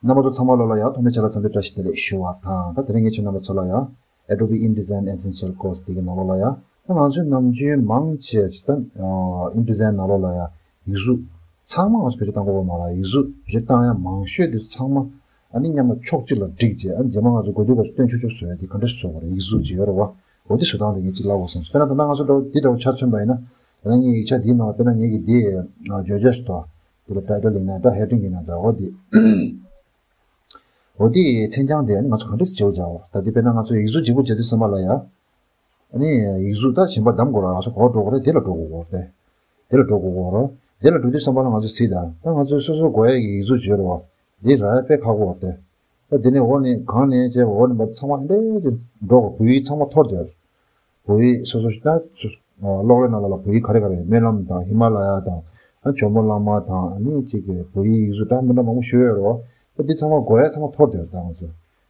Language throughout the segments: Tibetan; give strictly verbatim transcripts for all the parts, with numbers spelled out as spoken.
རྣམ་པ་ཚོ་ཚང་མ་ལོ་ལ་ཡང་ཐོག་མའི་ཆ་ལ་འཚམས་འདྲི་བཀྲ་ཤིས་བདེ་ལེགས་ཞུ་བ་དང་། ད་དེ་རིང་ངས་ཁྱེད་རྣམ་པ་ཚོ་ལ་ཡང་Adobe InDesign Essential Course་དེ་གི་ནང་ལོགས་ལ་ཡང་ད་ང་ཚོའི་ནམ་རྒྱུན་མང་ཆེ་ཅིག་ད་InDesign་ནང་ལོགས་ལ་ཡང་ཡིག་གཟུགས་ཚང་མ་ང་ཚོ་བེད་སྤྱོད་བཏང་དགོས་པ་མ་རེད། ཡིག་གཟུགས་བེད་སྤྱོད་བཏང་ཡ་མང་ཤོས་དེ་ཚང་མ་ཨ་ནི་མཉམ་པ་ཕྱོགས་གཅིག་ལ་བསྒྲིགས་བྱས། ཨ་ནི་རྗེས་མ་ང་ཚོ་དགོས་དུས་སྐབས་སུ་སྟོན་ཆོག་ཆོག་བཟོ་ཡ་དེ་ག་འདྲ་བཟོ་དགོས་རེད། ཡིག་གཟུགས་ཅིག་ཡོད་རེད་བ། འོ་དེ་བཟོ་སྟངས་དེ་ངས་ཅིག་ལབ་དགོས་བསམ་སོང་། དཔེར་ན་ད་ལྟ་ང་ཚོ་འདྲ་བོ་འདི་འདྲ་བོ་ཆ་མཚོན་པ་ཡིན་ན། ད་ལྟ་ངའི་ཡིག་ཆ་འདིའི་ནང་ལ་དཔེར་ན་ངེད་ཀྱི་འདི་བརྗོད་བྱ་ཞིག་འདུག་འདི་ལ་title་ཡིན་ན་འདྲ་heading་ཡིན་ན་འདྲ། འོ་འདི། འོ་འདི་མཚན་བྱང་དེ་ང་ཚོ་ག་འདྲས་བྱེད་དགོས་བྱ་བ། ད་འདི་དཔེར་ན་ང་ཚོ་ཡིག་གཟུགས་བརྗེ་པོ་བྱེད་དུས་ཙམ་པ་ལ་ཡ། ཨ་ནི་ཡིག་གཟུགས་ད་གཞན་པ་བདམས་དགོས་ར། ང་ཚོ་ག་པར་འགྲོ་དགོས་རེད། དེ་ལ་འགྲོ་དགོས་རེད། དེ་ལ་འགྲོ་དགོས་རེད། དེ་ལ་འགྲོ་དུས་ཙམ་པ་ལ་ང་ཚོ་གཟིགས་དང་། ད་ང་ཚོའི་སོ་སོ་དགོས་ཡ་གི་ཡིག་གཟུགས་བརྗོད་རེད་བ། འདི་རག་ཡ་དཔེ་ཁག་པོ་རེད་དེ། ད་འདི་ནས་འོག་ནས་གང་ནས་བྱས་འོག་ནས་མར་ཚང་མ་འདྲེ་ཅིག་འགྲོ་དགོས། བོད་ཡིག་ཚང་མ་འཐོར་བསྡད་ཡོད་རེད། བོད་ཡིག་སོ་སོ་ཞིག་ད་གློག་ཀླད་ནང་ལ་ལ་བོད་ཡིག་ག་རེ་ག་རེ། སྨོན་ལམ་དང་ཧི་མ་ལ་ཡ་དང་། ཨ་ཇོ་མོ་གླང་མ་དང་། ཨ་ནི་གཅིག་གི་བོད་ཡིག་ཡིག་གཟུགས་འདྲ་མི་འདྲ་མང་པོ་ཞིག་ཡོད་རེད་བ། ད་འདི་ཚང་མ་དགོས་ཡ་ཚང་མ་འཐོར་བསྡད་ཡོད་རེད། ད་ང་ཚོ་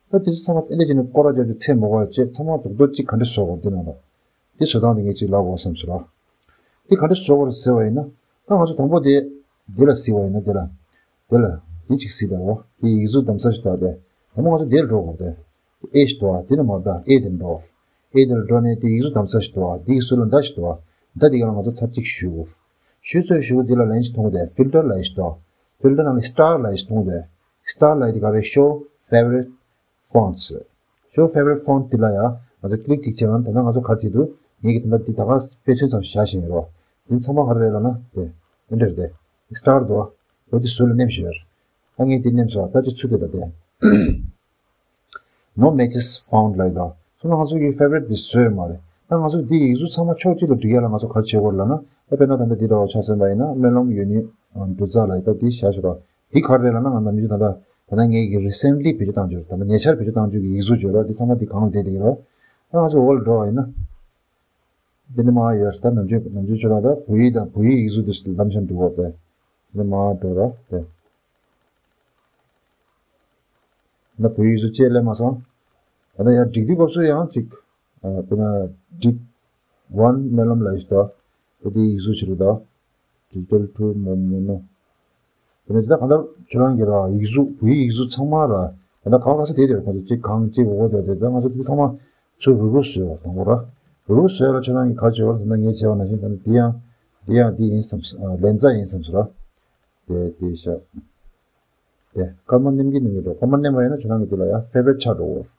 ད་འདི་ཚོ་ཚང་མ་ཨེ་འདྲ་བྱས་ནས་སྐོར་ར་རྒྱབ་རྒྱུ་ཚད་མ་དགོས་ཡ་བྱས། ཚང་མ་རྡོག་རྡོག་གཅིག་ག་འདྲ་བཟོ་དགོས་འདི་ནང་ལ། འདི་བཟོ་སྟངས་དེ་ངས་གཅིག་ལབ་དགོས་བསམ་སོང་ར། འདི་ག་འདྲ་བཟོ་དགོས་ཟེར་བ་ཡིན་ན། ད་ང་ཚོ་དང་པོ་དེ་འདི་ལ་གཟིགས་པ་ཡིན་ན། འདི་ལ་འདི་ལ་འདི་གཅིག་གཟིགས་དང་། འོ་འདི་ཡིག་གཟུགས་བདམས་ས་ཞིག་འདུག་སྟེ། དང་པོ་ང་ཚོ་འདིར་འགྲོ་དགོས་ཏེ། ཨེ་ཞིག་འདུག་བ། འདི་ནས་མར་ད་ཨེ་དེར་འགྲོ། ཨེ་དེར་འགྲོ་ནས་དེ་ཡིག་གཟུགས་བདམས་ས་ཞིག་འདུག་བ། འདི་ཡི་ཟུར་ལ་མདའ་ཞིག་འདུག་བ། མདའ་འདི་ག་ལ་ང་ཚོ་ཚར་གཅིག་གཞུ་དགོས། གཞུས་ཚར་གཞུ་འདི་ལ་ལན་ཞིག་མཐོང་གི་འདུག། ཕིལ་ཊར་ལབ་ཡ་ཞིག་འདུག། ཕིལ་ཊར་ནང་ལ་སི་ཊལ་ལབ་ཡ་ཞིག་མཐོང་གི་འདུག། སི་ཊལ་ལབ་ཡ་འདི་ག་རེ། Show favorite fonts། Show favorite font་འདི་ལ་ཡ་ང་ཚོ་ཀི་ལིག་གཅིག་བྱས་ན། ད་ལྟ་ང་ཚོ་ག་རེ་བྱེད་འདུག། ངེད་ཀྱིས་ད་ལྟ་འདི་ད་ག་དཔེ་མཚོན་ཙམ་བཞག་བཞིན་ཡོད་རེད་བ། འདི་ཚང་མ་ག་རེ་རེད་ལབ་ན་དེ་འདི་འདྲ་རེད་དེ། སི་ཊལ་འདུག་བ། འོ་འདི་ཟུར་ལ་མནན་བཞག་ཡོད་རེད། ད་ངས་འདི་མནན་སོང་། ད་ཅིག་ཚུར་སྡོད་དང་དེ། No matches found་ལབ་ཡོད་དོ། སོང་ཙང་ང་ཚོ་གི་ཕེ་ཝ་རི་ཊི་དེ་བཟོས་ཡོད་མ་རེད། ད་ང་ཚོ་འདི་ཡིག་གཟུགས་ཚང་མ་ཕྱོགས་གཅིག་ལ་སྒྲིག་ཡ་ལ་ང་ཚོ་ག་རེ་བྱེད་དགོས་རེད་ལབ་ན། ད་དཔེར་ན་ད་ལྟ་འདི་འདྲ་བ་ཆ་མཚོན་པ་ཡིན་ན། སྨོན་ལམ་ཡོད་ནི་འབྲུ་རྩ་ལབ་ཡོད། ད་འདི་བཞག་ཞོག་ར། འདི་ག་རེ་རེད་ལབ་ན། ང་ནམ་རྒྱུན་ད་ལྟ་ད་ལྟ་ངེད་ཀྱི་རི་སེན་ཊི་ལི་བེད་སྤྱོད་བཏང་རྒྱུ་རེད། ད་ལྟ་ཉེ་ཆར་བེད་སྤྱོད་བཏང་རྒྱུ་གི་ཡིག་གཟུགས་བརྗོད་རོགས། འདི་ཚང་མ་འདི་གང་ལ་བསྡད་བསྡད་ཀྱི་རེད། ད་ང་ཚོ་འོག་ལ་འགྲོ་བ་ཡིན་ན། འདི་ནི་མ་ཡོད་རེད། ད་ནམ་རྒྱུན་ནམ་རྒྱུན་ཁྱོད་རང་ད་བོད་ཡིག་དང་བོད་ཡིག་ཡིག་གཟུགས་འདི་ལམ་སང་འགྲོ་བ་དེ། འདི་ནི་མ་འགྲོ་ར་དེ། ད་བོད་ཡིག་གཟུགས་བཅས་སླེབས་མ་སོང་། ད་ལྟ་ཡར་སྒྲིག་དུས་སྐབས་སུ་ཡང་ཅིག་ཨ་དཔེར་ན་སྒྲིག་ཝན་སྨོན་ལམ་ལབ་ཡ་ཞིག་འདུག། ད་དེ་ཡིག་གཟུགས་ཤིག་རེད་ད། Digital to Momono། དེ་ནས་ད་གང་ལྟར་ཁྱོད་རང་གི་ར་ཡིག་གཟུགས་བོད་ཡིག་ཡིག་གཟུགས་ཚང་མ་ར། ད་ལྟ་གང་ག་ས་དེ་དེར་ཁོང་ཚོ་གཅིག་གང་གཅིག་འོ་དེ་དེ། ད་ང་ཚོ་དེ་ཚང་མ་ཚུར་རུག་རུག་བཟོས་པ་དང་པོ་ར། རུག་རུག་བཟོས་ལ་ཁྱོད་རང་གིས་ག་རེ་བྱེད་པ་རེད་ཟེར་ན། ངས་བྱས་པ་ནང་བཞིན་ད་ནི་འདི་ཡང་འདི་ཡང་འདི་ཡིན་བསམ། ཨ་ལན་ཙ་ཡིན་བསམ་སོང་ར། དེ་དེ་ཤ། དེ་སྐར་མ་མནན་གྱིན་མནན་གྱིན་འགྲོ། སྐར་མ་མནན་པ་ཡིན་ན་ཁྱོད་རང་གི་དེ་ལ་ཡང་ཕེ་ཝ་རི་ཊི་ཆགས་འགྲོ་གི་རེད།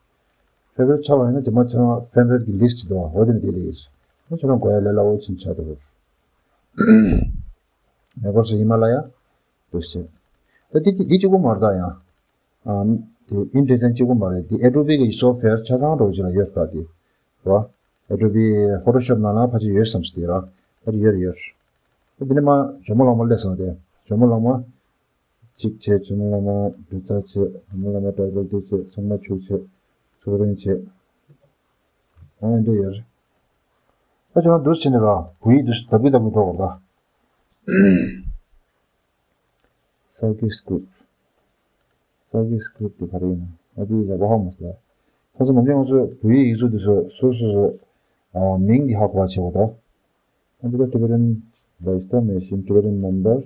ཕེ་ཝ་རི་ཊི་ཆགས་པ་ཡིན་ན་རྗེས་མ་ཁྱོད་རང་ཕེ་ཝ་རི་ཊི་གི་ལིསི་ཊི་འདུག་བ། འོ་དེ་ནས་དེ་ལ་ཡིན། ཁྱོད་རང་དགོས་ཡ་ལས་སླ་བོ་ཕྱིན་ཆགས་འགྲོ་གི་རེད། མེ་འཁོར་སོགས་ཧི་མ་ལ་ཡ་འདུག་སེ། ད་འདི་གཅིག་འདི་གཅིག་པོ་མ་རེད་ད་ཡང་། ཨ་དེ་ཨིན་ཌི་སའིན་གཅིག་པོ་མ་རེད། འདི་ཨེ་ཌོ་བི་གི་སོབ་ཝེར་ཆ་ཚང་འདྲ་བོ་ཅིག་ལ་ཡོད་རེད་ད་འདི། རེད་བ། ཨེ་ཌོ་བི་ཕོ་ཊོ་ཤོབ་ནང་ལ་ཕལ་ཆེར་ཡོད་བསམ་སོང་། དེ་ར་ཕལ་ཆེར་ཡོད་རེད་ཡོད་རེད། ད་འདི་ནས་མར་ཇོ་མོ་གླང་མ་སླེབས་སོང་། དེ་ཇོ་མོ་གླང་མ་གཅིག་བྱས། ཇོ་མོ་གླང་མ་འབྲུ་རྩ་བྱས། ཇོ་མོ་གླང་མ་ཊའི་ཊལ་འདི་བྱས། ཚོགས་མ་ཕྱུགས་བྱས། ཚོགས་རིང་བྱས། ཨ་འདི་ཡོད་རེད། ད་ཁྱོད་རང་འདུག་སེ་བྱས་ནས་ར་བོད་ཡིག་འདུག་སེ་ལྡབ་ཀྱིས་ལྡབ་ཀྱིས་འགྲོ་དགོས་རེད་ད། ས་ཀི་སི་ཀི་རིབ་ཊི། ས་ཀི་སི་ཀི་རིབ་ཊི་དེ་ག་རེ་ཡིན་ན། ཨ་དེ་ཡག་པོ་ཧ་མ་སོང་ལ། ཁོང་ཚོ་ནམ་རྒྱུན་ང་ཚོ་བོད་ཡིག་ཡིག་གཟུགས་དེ་ཚོ་སོ་སོ་སོ་སོ་ཨ་མིང་གི་ཧ་གོ་བ་བྱེད་དགོས་ད། ཨ་འདི་ལ་Tibetan Desktop Machine, Tibetan Number,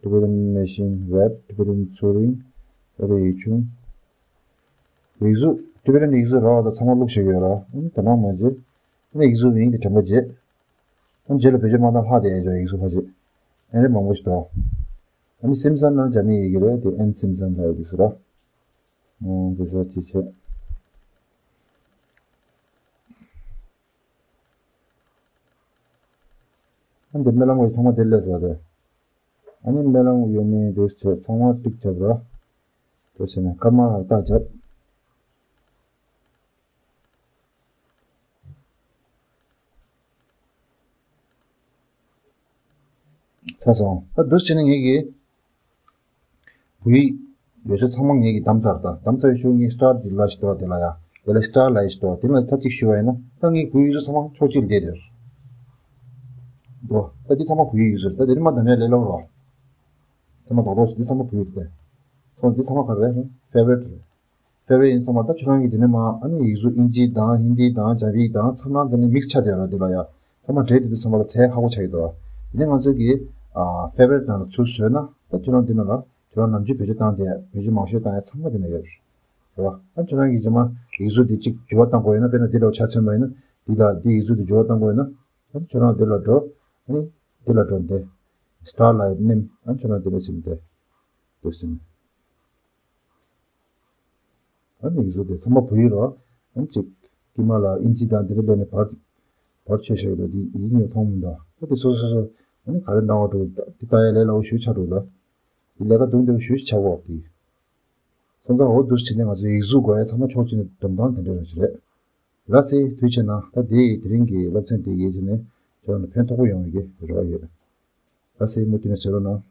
Tibetan Machine Web, Tibetan Tsoring, Tibetan ཡིག་ཆུང་། ཡིག་གཟུགས་Tibetan་ཡིག་གཟུགས་རག་པ་དང་ཚང་མ་བླུགས་བཞག་ཡོད་ར། ཨ་ནི་དོ་སྣང་མ་བྱེད། ཨ་ནི་ཡིག་གཟུགས་མིང་དེ་དྲན་པ་བརྗེད། ཨ་ནི་རྗེས་ལ་བེད་སྤྱོད་མ་བཏང་ལྷག་བསྡད་ཡོད་ཀྱང་ཡིག་གཟུགས་ཕལ་ཆེར་ཨེ་འདྲ་མང་པོ་ཞིག་འདུག། ཨ་ནི་སིམ་སན་ནང་རྒྱ་མིའི་ཡི་གེ་རེད་དེ། ཨེན་སིམ་སན་ལབ་ཡོད་དེ་ཚོ་ར། ཨོ་དེ་ཚོ་ཅི་བྱེད། ཨ་འདི་སྨོན་ལམ་གྱི་ཚང་མ་དེ་སླེབས་ཟེར་དེ། ཨ་ནི་སྨོན་ལམ་ཡོད་ནི་དེ་བྱས་ཚང་མ་ཏིག་བརྒྱབ་ར། དེ་བྱས་ནས་སྐར་མ་ལ་རྟགས་བརྒྱབ། ཚར་སོང་། ད་འདུག་སེ་བྱས་ནས་ངེད་ཀྱིས་བོད་ཡིག་ཡོད་ཚད་ཚང་མ་ངེད་ཀྱིས་བདམས་ཚར། ད་བདམས་ཚར་བའི་ཤུགས་ངས་སི་ཊལ་ཊི་ལབ་ཡ་ཞིག་འདུག་བ། དེ་ལ་ཡ་དེ་ལ་སི་ཊལ་ཊི་ལབ་ཡ་ཞིག་འདུག་བ། དེ་ལ་ཚར་གཅིག་གཞུ་བ་ཡིན་ན་ད་ངས་བོད་ཡིག་ཚོ་ཚང་མ་ཕྱོགས་གཅིག་ལ་བསྡད་ཡོད་འདུག། ད་འདི་ཚང་མ་བོད་ཡིག་ཡིན་ཟེར། ད་འདི་མ་བདམས་ཡ་ལས་སླ་པོ་རེད། ཚང་མ་རྡོག་རྡོག་ཞིག་འདི་ཚང་མ་བོད་ཡིག་རེད། སོང་འདི་ཚང་མ་ག་རེ་རེད། ཕེ་ཝ་རི་ཊི་རེད། ཕེ་ཝ་རི་ཊི་ཡིན་ཙང་མ་ད་ཁྱོད་རང་གིས་དེ་ནས་མར་ཨ་ནི་ཡིག་གཟུགས་ཨིན་ཇི་དང་ཧིན་དི་དང་རྒྱ་བོད་ཡིག་དང་ཚང་མ་དེ་ནས་མིག་སི་ཆགས་བསྡད་ཡོད་རེད། འདི་ལ་ཡ་ཚང་མ་འདྲེས་བསྡད་དུས་ཙམ་པ་ལ་ཚད་ཧ་གོ་ཆགས་ཀྱི་འདུག། དེ་ནས་ང་ཚོ་གིས་ཨ་ཕེ་ཝ་རི་ཊི་ནང་ལ་ཚུར་བཟོས་ན་ད་ཁྱོད་རང་འདི་ནང་ལ་ ཁྱོད་རང་ནམ་རྒྱུན་བེད་སྤྱོད་བཏང་དེ་བེད་སྤྱོད་མང་ཤོས་བཏང་ཡ་ཚང་མ་དེ་ན་ཡོད་རེད་བ། ཨ་ཁྱོད་རང་གིས་རྗེས་མ་ཡིག་གཟུགས་དེ་གཅིག་འགྱུར་བ་བཏང་དགོས་ཡོད་ན། དཔེར་ན་འདི་ལ་ཆ་མཚོན་པ་ཡིན་ན། འདི་ལ་འདི་ཡིག་གཟུགས་དེ་འགྱུར་བ་བཏང་དགོས་ཡོད་ན། ཨ་ཁྱོད་རང་འདི་ལ་འགྲོ། ཨ་ནི་འདི་ལ་འགྲོ། འདི་སི་ཊལ་ལ་ནེམ། ཨ་ཁྱོད་རང་འདི་ལ་ཕྱིན་ཏེ། འདི་ཕྱིན། ཨ་ནི་ཡིག་གཟུགས་དེ་ཚང་མ་བོད་ཡིག་རོ། ཨ་ནི་གཅིག་དཀྱིལ་མ་ལ་ཨིན་ཇི་དང་འདི་འདྲ་སླེབས་ནས་བར་བར་ཆད་བཞག་ཡོད་དོ། འདི་ཡིག་ཉོ་མཐོང་མི་འདུག་ཨ་དེ་སོ་སོ་སོ། ཨ་ནི་ག་རེ་འདྲ་བ་འགྲོ། འདི་ལྟ་ཡ་ལས་སླ་བོ་ཞེ་པོ་ཆགས་འགྲོ་འདུག་འདི་ལས་ཀ་དུང་དེ་བ་ཞེ་པོ་ཆགས་འོག་དེ། སོང་ཙང་འོ་འདུག་སེ་བྱས་ནས་ང་ཚོ་ཡིག་གཟུགས་དགོས་ཡ་ཚང་མ་ཕྱོགས་གཅིག་ནས་འདོན་སྟངས་དེ་འདྲ་རེད་ཅེས་རེད། ལགས་སེ། ཐུགས་རྗེ་གནང་། ད་དེ་ཡིས་དེ་རིང་གི་སློབ་ཚན་དེ་ཡིས་ཀྱི་ནས་ཁྱེད་རང་ལ་ཕན་ཐོགས་པོ་ཡོང་བའི་གི་རེ་བ་ཡོད། ལགས་སེ། མུ་མཐུད་ནས་གསན་རོགས་གནང་།